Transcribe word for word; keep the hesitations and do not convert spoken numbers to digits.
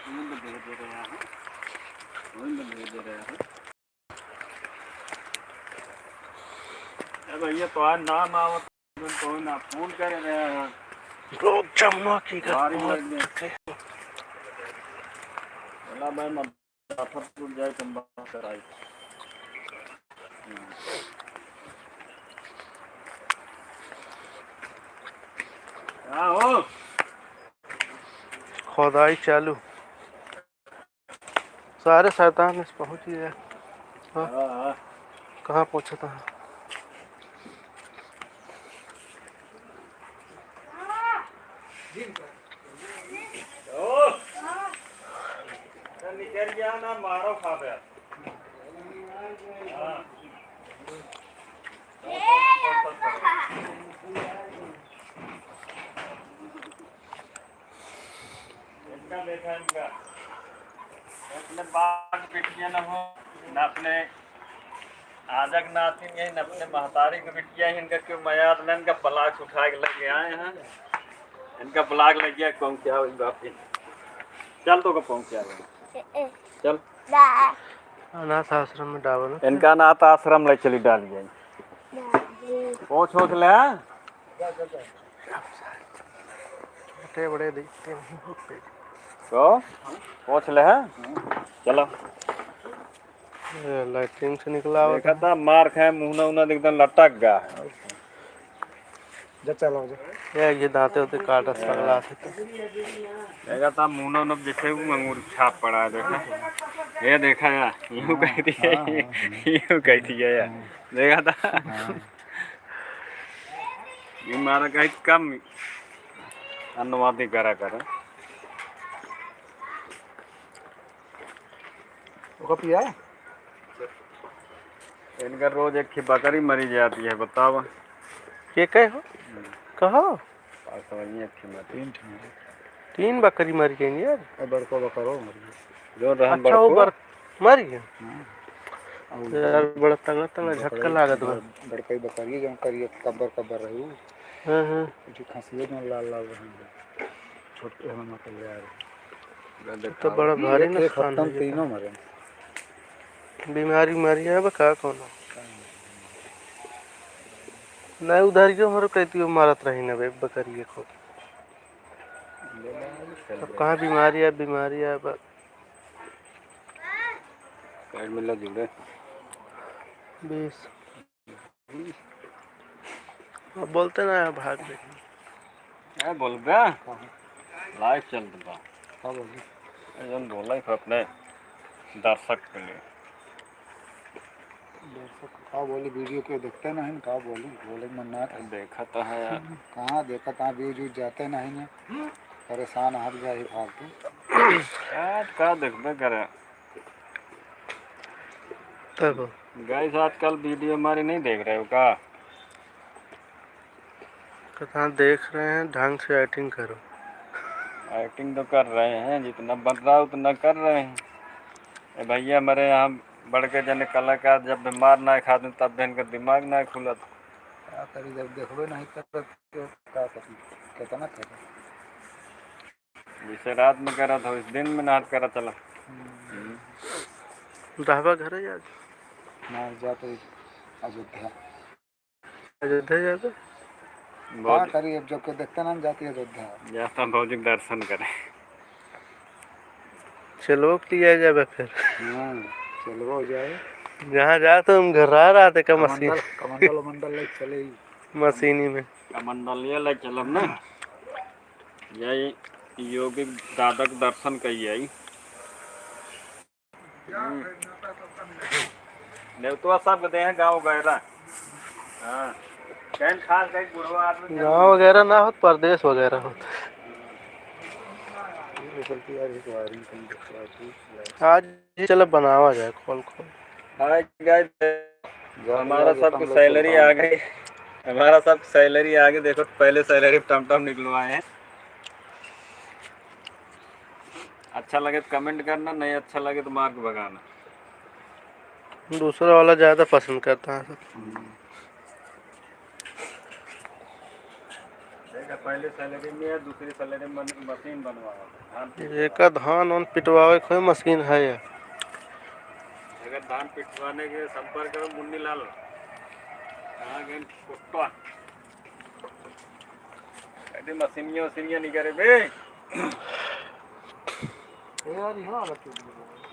गोविंद भेज रहे हैं, गोविंद भेज रहे हैं। ए भैया, तोहार नाम आवत, तो ना फोन करे रहे हैं। लोग जमुआ की बारी घर लग गए। चला भाई, मत जाफरपुर जाए, तुम बात कराई। हाँ हो। खोदाई चालू। सारे शैतान इस पहुँच गए। हाँ? हाँ, हाँ। कहाँ पहुँचा था? ओ, तो निकल गया ना, मारो खा गया। हाँ। इनका देखा, इनका अपने बाप के बिटिया न हो, न अपने आजक नाती है, न अपने महतारी के बिटिया है, इनका क्यों मयाद न, इनका ब्लाक उठा के लेके आए हैं, इनका ब्लाक लग गया, कौन क्या हुई बाप की। चल तो को पहुँच गया, चल। अनाथ आश्रम में डालो ना। इनका अनाथ आश्रम ले चली डाल गई। पहुँच, पहुँच ले, हाँ? छोटे बड़े देखते नहीं होते। तो पहुँच ले, हाँ? चलो। ये लैट्रिन से निकला हुआ देखा था। था, मार खाए, मुहना उहना एकदम लटक गया है। जा चलो, जा। ये, ये दांते होते काटा हाँ। पगला थे तो। देखा था, मुहना उहना जैसे वो अंगूर छाप पड़ा है, देखा। ये देखा यार, यूं हाँ, कह दिया, हाँ, हाँ, हाँ। यूं कह दिया यार। हाँ। देखा था। हाँ। ये मारा कहीं कम अनुवादी करा करा। ओका पिया? इनका रोज एक ही बकरी मरी जाती है, बताओ। ये कहे हो? हम्म। कहो। पाँच सौ एक ही मरी। तीन ठो मरी। तीन बकरी मरी गई यार। ए, बड़को बकरो मरी गई। जो रहन अच्छा, वो बड़को। बर-, मर गया? हाँ। और यार, बड़ा तगड़ा, तगड़ा बकरी, झटका लागत बा। बड़-, बड़कई बकरी जौन करिया कब्बर, कब्बर रही उ। हाँ, हाँ। कुछ खसियो जौन लाल, लाल रहन। छोटे हमें मतलब यार। तो बड़ा भारी एक, एक नुकसान हफ्ता में है। तीनों मरे। बीमारी, बीमारी है बा का कौनो? नहीं, उधारियो हमरो कहती हो मारत रही ना बे, बकरिए को। अब कहाँ बीमारी है, बीमारी है बा। साइड में ला जुड़े। बीस। अब बोलते ना है, भाग गए। ए, बोलबे? हाँ। Live चलत बा। हाँ, बोली। ए, जौन बोले है अपने दर्शक के लिए। दर्शक का बोली, video के देखते नहीं, का बोली, बोले मन ना करे। देखा तो है यार। कहाँ देखा, कहाँ views views जाते नहीं है, परेशान हट जाए फालतू। यार, का देखबे करे। तब। Guys, आजकल video हमारी नहीं देख रहे हो का? कहाँ देख रहे हैं, ढंग से acting करो। Acting तो कर रहे हैं, जितना बन रहा है उतना कर रहे हैं। ए भैया, हमारे यहाँ बड़के जने कलाकार जब भी मार ना खाते, तब भी इनका दिमाग ना खुलत। का करी, जब देखबे नहीं करत, तो का करी, कितना करी? जैसे रात में करत हो, इस दिन में नाट करा चला। हम्म। हम्म। रहबा घरे आज? ना, जाते अयोध्या। अयोध्या जाबे? का भौजी करी, अब जब के देखते ना, जाती अयोध्या। जाता भौजी के दर्शन करे। चलो, लिया जाबे फिर। हाँ, चलो जाए। जहाँ जाए तो हम घर आ रहा थे का मशीन। कमंडल, कमंडल उमंडल ले चले ही। मशीनी में। कमंडलिया ले चलब ना। यही योगी दादा के दर्शन कई आई। हम्म। नेवतुआ सब के देहे गाँव वगैरह। हाँ। कहीं खास कहीं बुढ़वा आदमी के गाँव वगैरह ना होत, परदेस वगैरह होत। आज ही चलो बनावा जाए खोल खोल। Hi guys, हमारा सबके salary आ गई, हमारा सब salary आ गई। देखो, पहले salary टमटम निकलवाए हैं। अच्छा लगे तो comment करना, नहीं अच्छा लगे तो मार के भगाना। दूसरा वाला ज़्यादा पसंद करता है सब। हम्म। पहले सैलरी में या दूसरी सैलरी में मशीन बनवाओ। धान पिटवाओ। एका धान उन पिटवावे कोई मशीन है या? अगर धान पिटवाने के संपर्क में मुन्नी लाल, कहाँ गए कुत्ता? कहते मशीनिया वशीनिया नहीं करे बे। ए यार, यहाँ वाला क्यों दिया?